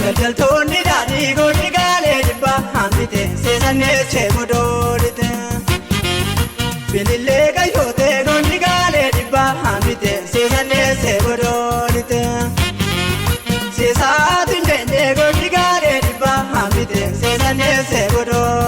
Daldaltoonni daadhii goonni gaalee dhibbaa hambite seesanneechee godoolite. Bilillee qayyootee goonni gaalee dhibbaa hambite seesanneessee godoolite. Seesaatiin deendee goonni gaalee dhibbaa hambite seesanneessee godoolite.